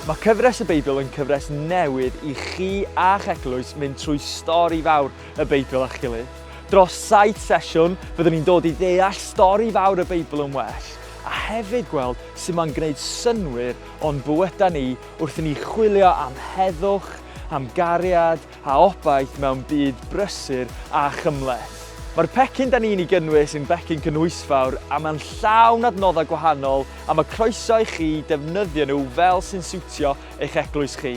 Mae Cyfres y Beibl yn cyfres newydd i chi a'ch eglwys mynd trwy stori fawr y Beibl â'ch gilydd. Dros saith sesiwn, fyddwn ni'n dod i ddeall stori fawr y Beibl yn well, a hefyd gweld sut mae'n gwneud synnwyr o'n bywydau ni wrth i ni chwilio am heddwch, am gariad a obaith mewn byd brysur a chymhleth. Mae'r pecyn da ni'n ei gynnwys yn becyn cynhwysfawr a mae'n llawn adnoddau gwahanol a mae croeso i chi defnyddio nhw fel sy'n siwtio eich eglwys chi.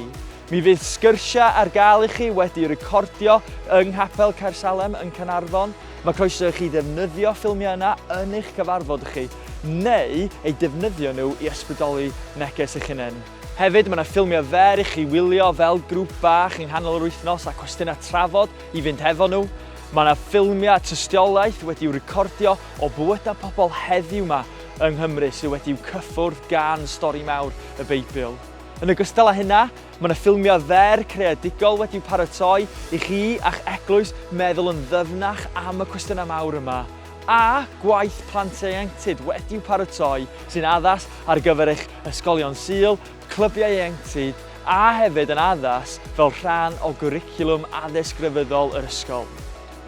Mi fydd sgyrsiau ar gael i chi wedi'u recordio yng Nghapel Caersalem yn Caernarfon. Mae croeso i chi ddefnyddio ffilmiau yna yn eich cyfarfod chi neu eu defnyddio nhw i ysbrydoli neges eich hunain. Hefyd, mae yna ffilmiau fer i chi wylio fel grŵp bach yng nghanol yr wythnos a cwestiynau trafod i fynd hefo nhw. Mae yna ffilmiau tystiolaeth wedi'u recordio o bywydau pobl heddiw 'ma yng Nghymru sydd wedi'u cyffwrdd gan stori mawr y Beibl. Yn ogystal â hynna, mae yna ffilmiau fer creadigol wedi'u paratoi i chi a'ch eglwys meddwl yn ddyfnach am y cwestiynau mawr yma, a gwaith plant ieuenctid wedi'u paratoi sy'n addas ar gyfer eich ysgolion Sul, clybiau ieuenctid a hefyd yn addas fel rhan o gwricwlwm addysg grefyddol yr ysgol.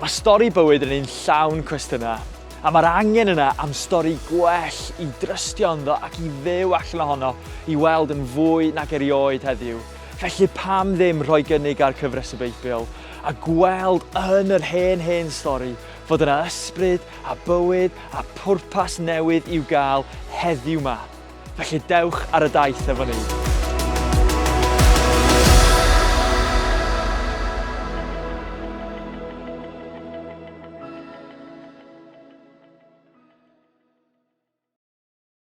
Mae stori bywyd yn un llawn cwestiynau, a mae'r angen yna am stori gwell i drystio ynddo ac i fyw allan ohono i weld yn fwy nag erioed heddiw. Felly pam ddim rhoi gynnig ar Cyfres y Beibl a gweld yn yr hen hen stori fod yna ysbryd a bywyd a pwrpas newydd i'w gael heddiw 'ma. Felly dewch ar y daith efo ni.